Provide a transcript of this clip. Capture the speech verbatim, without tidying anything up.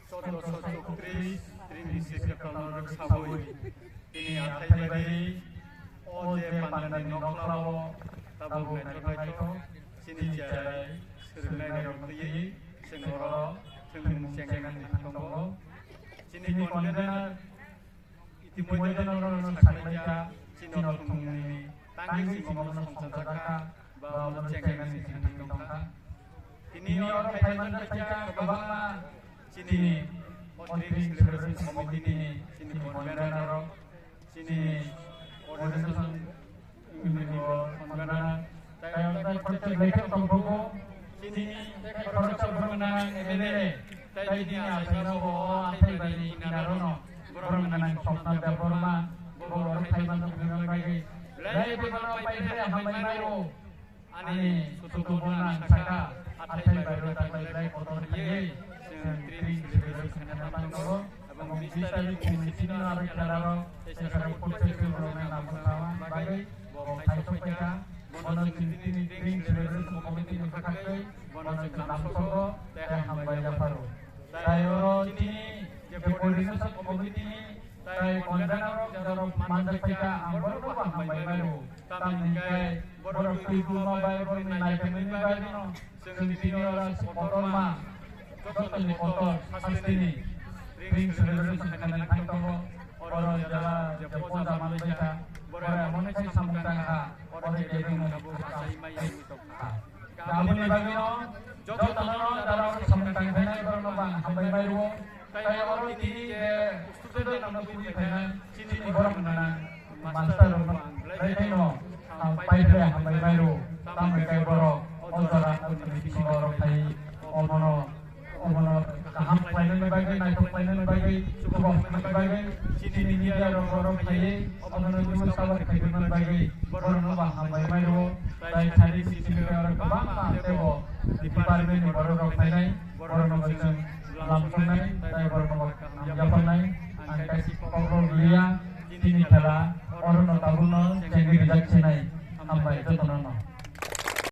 Chaudrasha Chowkri, Tring District Katalno rwksawi tini Athaibari o je pandani nokhla-o tabuk naithok naithok chini chai swrwngnairok twiwi chwng oro thwngmung chengkhainani tongo. Chini convener Itimoidhe norokno saklaikha, chini thwngmungni tangwi chwng omono songchajakha, ba omono chengkhainani thangwi tongkha. Tini oro phaiman baikha kwbangma chini Tring Celebration Committee ni chini convener rok, chini organization Nini bo Kongrana, tai tai khoroksa lekha tongkhogo, chini tai khoroksa borok gwnang M L A, tai bini achairok bo o Athaibari kinaro no borok gwnang Swapna Debbarma, bo oro phaiman tongkha bagwi, lai phaiman pai phai hambai maio. Ani sutu bono ang sakha, Athaibari o tai bai kotor khaiwi, chwng Tring Celebration khaina tangkho, ebong bis tarik ni sini no aro khela rok, tei sakha rok football team rok nang nang tama bagwi, bo khai sok paikha, bono chwng tini Tring Celebration Committee ni bwkhakwi, bono chwng lamsogo, tei hambai yapharo. Tai oro chini je coordination committee ni tai convener rok jarok manjak paikha, ang borok no hambai maio. Tamni hwnkhe borok twi tongma bai borokni naithokmani bagwino chwng tini oro kotorma jotoni kotor hasteni Tring Celebration khainani thang tongo. Oro jela je poja manbaikha, borok emon khe samung tangkha, oro je ringmung tabuk achai mai wngwi tongkha. Aboni bagwino jotono jara oro samung tangkhainai borokno bo ang hambai maio. Tai oro tini je student rokno tubui phainai chini borok gwnang master rokno belai kheno ang pai phai hambai maio. Tamni kai borok o jora ang bisingo oro phai omono omono kaham khlainani bagwi, naithok khlainani bagwi, chubachu khlainani bagwi chini media rok oro phaiwi omono news cover khaimani bagwi borokno bo hambai maio. Tai thani chini oro kwbangma tebo department ni borok rok phainai, borokno bo chwng lamsoknai, tai borokno bo kaham yapharnai. Ang kaisa kokrok liya, tini khela orono tabukno chengwi rijak sinai. Hambai jotono no.